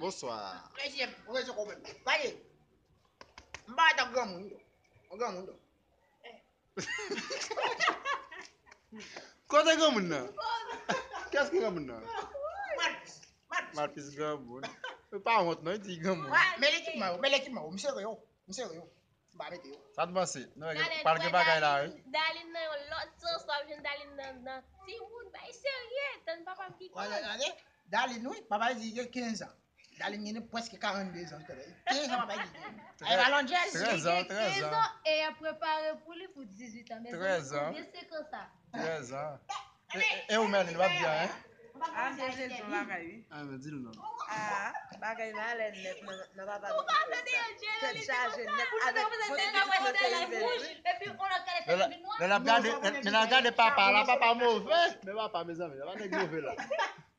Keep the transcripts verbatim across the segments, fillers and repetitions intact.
Bonswa. Mesye, ou rezo kò menm. Gade. M pa ret ak granmoun, yo. Yon granmoun, yo. Kote granmoun nan? Kiyès ki granmoun nan? Malpis. Malpis. Malpis granmoun. Ou pa wont non, di granmoun. Men lekipman yo, men lekipman yo. M sere yo. M sere yo. M pa mete yo. Sa t panse? Nou wè pral gen bagay la, wi. Dalin nan yon lòt sans, w ap jwenn Dalin nan, nan timoun, bay serye, tann papa m ki koz. Gade, Dalin, wi, papa di gen kenz an. Dalin gen prèske karannde zan, tande. Kenz an, papa di gen. Ay, Valon Jazz. Trèz an, trèz an. Kenz an, e y ap prepare pou li pou dizuit an. Mezanmi, konbyen senkans sa? Trèz an. E, e, e ou, Merlin, w ap di anyen? Ah, m te vle di yon bagay, wi. Ah, men di l non. Ah, bagay malè nèt nan, nan papa m. Tèt chaje nèt avèk politik mwen te rive jwenn. Lè l ap gade, lè l ap gade papa la, papa move. Men papa, mezanmi, papa nèg move la.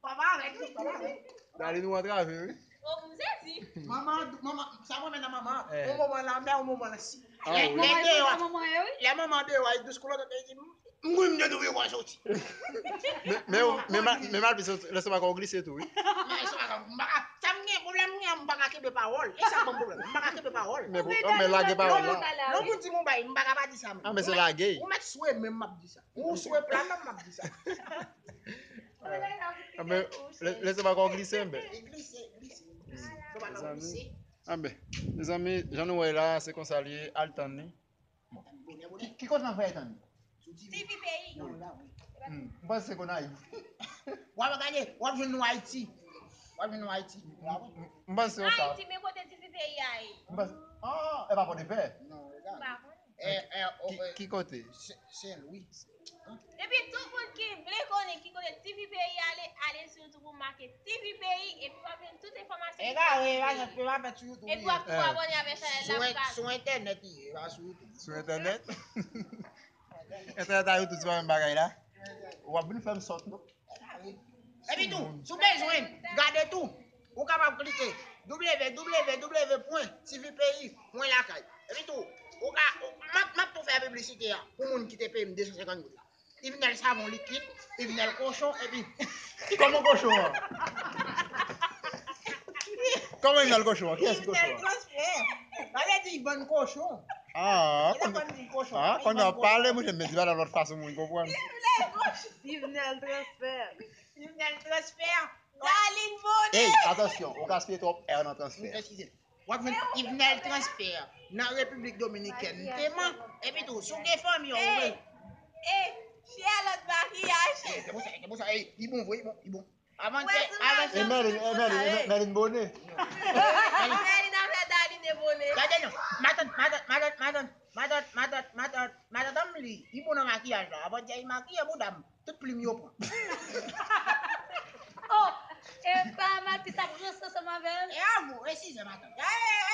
Papa avèk li, papa avèk. Dali nou antrave, wi. Oh, m sezi. Manman, manman, sa mwen menm nan manman. Eh. Yon moman la, men yon moman la si. Ah, wi. Lè manman deyò, lè manman deyò, ay dous koulòt, li di, m goumen m te twouve w a soti. Men, men, men, men, men Malpis, lè se pa ka w glise tou, wi. Men se pa ka, m pa ka, sa m gen, pwoblèm m gen, m pa ka kenbe pawòl. E sa ban m pwoblèm, m pa ka kenbe pawòl. Men, men lage pawòl la. Lè yon moun di m yon bagay, m pa ka pa di sa, men. Ah, men se lage. Ou mèt swe, men m ap di sa. Ou swe pla, men m ap di sa. Ah, men, lè, lè se pa ka w glise, men. Glise, glise, glise. Se pa ka w glise. Ah, men, mezanmi, jan nou wè la, se konsa l ye, al tann li. Ki, ki kote n ap fè etan? Sou T V Peyi. Hmm, m panse se Gonayiv. W ap gade, w ap jwenn nou Ayiti. W ap jwenn nou Ayiti. M panse se Okap. Ayiti, men kote T V Peyi a ye? M panse, ah, e pa Pòdepè? Non, e pa. M pa konnen. Ki, ki kote? Sen Lwi. Epi tout moun ki vle konnen ki kote T V Peyi ale, ale sou YouTube pou make T V Peyi, epi w ap jwenn tout enfòmasyon ki pase. Epi w ap tou abòne avèk chanèl la pou ka. Sou entènèt li ye, e pa sou YouTube. Sou entènèt? Entènèt a YouTube se pa menm bagay la. W ap vin fè m sòt non. Epi tou, si w bezwen gade tou, ou kapab klike w w w pwen T V peyi pwen lakay. Epi tou, ou ka, m ap, m ap tou fè piblisite a pou moun ki te peye m de san senkant goud la. Yvenel savon likid, Yvenel kochon, epi. Kòman kochon an? Kòman Yvenel kochon an? Kiyès ki kochon an? Yvenel transfè. Sa vle di vann kochon. Ah, konn, ah, konn yo ap pale, mwen menm di bagay lòt fason moun konprann. Yvenel kochon. Yvenel transfè. Yvenel transfè. Darline Bonheur. Ey, atansyon, ou gaspiye twòp è nan transfè. Eskize. W ap jwenn Yvenel transfè nan Repiblik Dominikèn. Teman, epi tou, si w gen fanmi, ou vle. Ey, Charlotte makiyaj. Ey, se pou sa, se pou sa, ey, li bon vre, li bon, li bon. Avan ke, avan ke. E Merlin, e Merlin, e Merlin bone. Merlin avè Darline bone. Gade non, matant, matant, matant, matant, matant, matant, matant, matant, matant, li, li bon nan makiyaj la. Avan ke li makiye bouda m. Tout plim yo pran. Oh, e pa Malpis ap ranse ansanm avè l. E a gou, e sizè matant. E, e,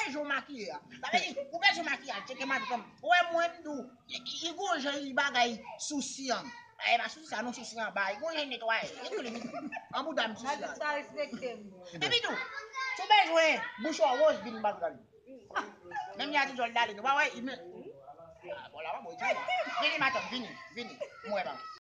e jan w makiye a. Sa vle di, ou bezwen makiyaj, tcheke matant. Ou wè mwen m di w, li, li gon jan li bagay sousi an. E pa sousi sa non, sousi anba. Li gon jan li netwaye. Li klin. An bouda m sousi an. Malpis pa respekte m. Epi tou, si w bezwen bouchon woz, vin m ba w gade. Menm jan a ti djòl Darline, ou pa wè, li men. Ah, bon, la, bon, vini, matant, vini, vini. M wè pa.